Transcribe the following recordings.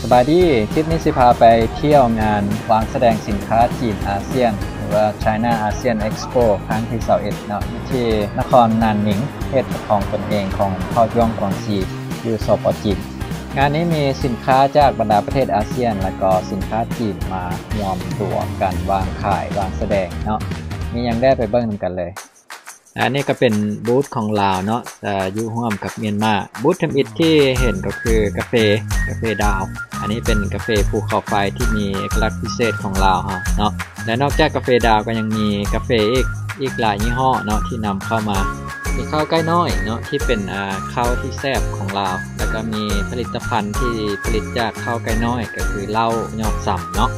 ສະບາຍດີ, ຄລິບນີ້ຊິພາໄປທ່ຽວງານວາງສະແດງສິນຄ້າຈີນອາຊຽນ ຫຼືວ່າ China ASEAN Expo ຄັ້ງທີຊາວເອັດເນາະ ຢູ່ທີ່ນະຄອນນານໜິງ ເຂດປົກຄອງຕົນເອງຂອງເຜົ່າຢວງກວາງຊີ ຢູ່ ສປ ຈີນ. ງານນີ້ມີສິນຄ້າຈາກບັນດາປະເທດອາຊຽນ ແລະກໍສິນຄ້າຈີນມາລວມຕົວກັນວາງຂາຍ, ວາງສະແດງເນາະ. ມີຫຍັງແດ່ ໄປເບິ່ງນຳກັນເລີຍ. ອັນນີ້ກໍເປັນບູດຂອງລາວເນາະ ແຕ່ຢູ່ຮ່ວມກັບມຽນມາ. ບູດທຳອິດທີ່ເຫັນກໍຄືກາເຟ, ກາເຟດາວ. ອັນນີ້ເປັນກາເຟພູເຂົາໄຟທີ່ມີເອກະລັກພິເສດຂອງລາວເຮົາເນາະ. ແລະນອກຈາກກາເຟດາວກໍຍັງມີກາເຟອີກ, ອີກຫຼາຍຍີ່ຫໍ້ເນາະ ທີ່ນຳເຂົ້າມາ. ມີເຂົ້າໄກ່ນ້ອຍເນາະ ທີ່ເປັນ, ອ່າ, ເຂົ້າທີ່ແຊບຂອງລາວ. ແລ້ວກໍມີຜະລິດຕະພັນທີ່ຜະລິດຈາກເຂົ້າໄກ່ນ້ອຍ ກໍຄືເຫຼົ້າຍອດຊຳເນາະ.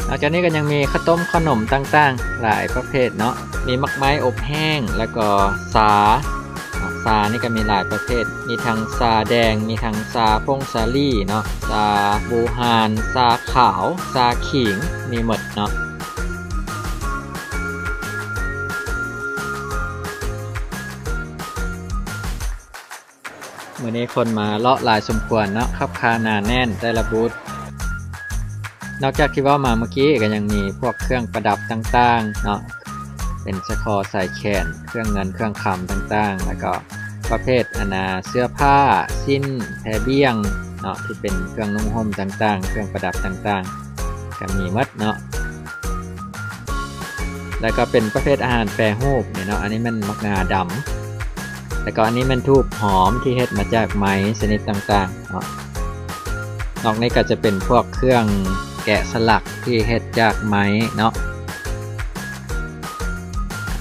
ນອກຈາກນີ້ກໍຍັງມີເຂົ້າຕົ້ມເຂົ້າໜົມຕ່າງໆຫຼາຍປະເພດເນາະ. ມີໝາກໄມ້ອົບແຫ້ງ ແລ້ວກໍຊາ. ຊານີ້ກໍມີຫຼາຍປະເພດ, ມີທັງຊາແດງ, ມີທັງຊາຜົງສາລີເນາະ, ຊາບູຮານ, ຊາຂາວ, ຊາຂິງ, ມີໝົດເນາະ. ມື້ນີ້ຄົນມາເລາະຫຼາຍສົມຄວນເນາະ, ຄັບຄາໜາແໜ້ນແຕ່ລະບູດ. ນອກຈາກທີ່ເວົ້າມາເມື່ອກີ້ ກໍຍັງມີພວກເຄື່ອງປະດັບຕ່າງໆເນາະ, ເປັນສະຄໍສາຍແຂນ, ເຄື່ອງເງິນເຄື່ອງຄຳຕ່າງໆ, ແລ້ວກໍປະເພດ ອັນນ່າ ເສື້ອຜ້າ, ສິ້ນ, ແພບ້ຽງເນາະ ທີ່ເປັນເຄື່ອງນຸ່ງຫົ່ມຕ່າງໆ, ເຄື່ອງປະດັບຕ່າງໆ ກໍມີໝົດເນາະ. ແລ້ວກໍເປັນປະເພດອາຫານແປຮູບນີ້ເນາະ, ອັນນີ້ແມ່ນໝາກງາດຳ, ແລ້ວກໍອັນນີ້ແມ່ນທູບຫອມທີ່ເຮັດມາຈາກໄມ້ຊະນິດຕ່າງໆເນາະ. ນອກນີ້ກໍຈະເປັນພວກເຄື່ອງແກະສະຫຼັກທີ່ເຮັດຈາກໄມ້ເນາະ,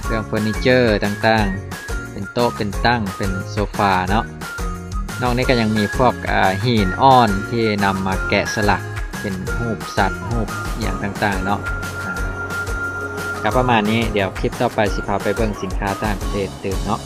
ເຄື່ອງເຟີນີເຈີຕ່າງໆ ເປັນໂຕະ ເປັນຕັ່ງ ເປັນໂຊຟາເນາະ. ນອກນີ້ກໍຍັງມີພວກ, ອ່າ, ຫີນອ່ອນທີ່ນຳມາແກະສະຫຼັກເປັນຮູບສັດ, ຮູບອີ່ຫຍັງຕ່າງໆເນາະ. ອ່າ, ກໍປະມານນີ້, ດຽວຄລິບຕໍ່ໄປຊິພາໄປເບິ່ງສິນຄ້າຕ່າງປະເທດຕື່ມເນາະ.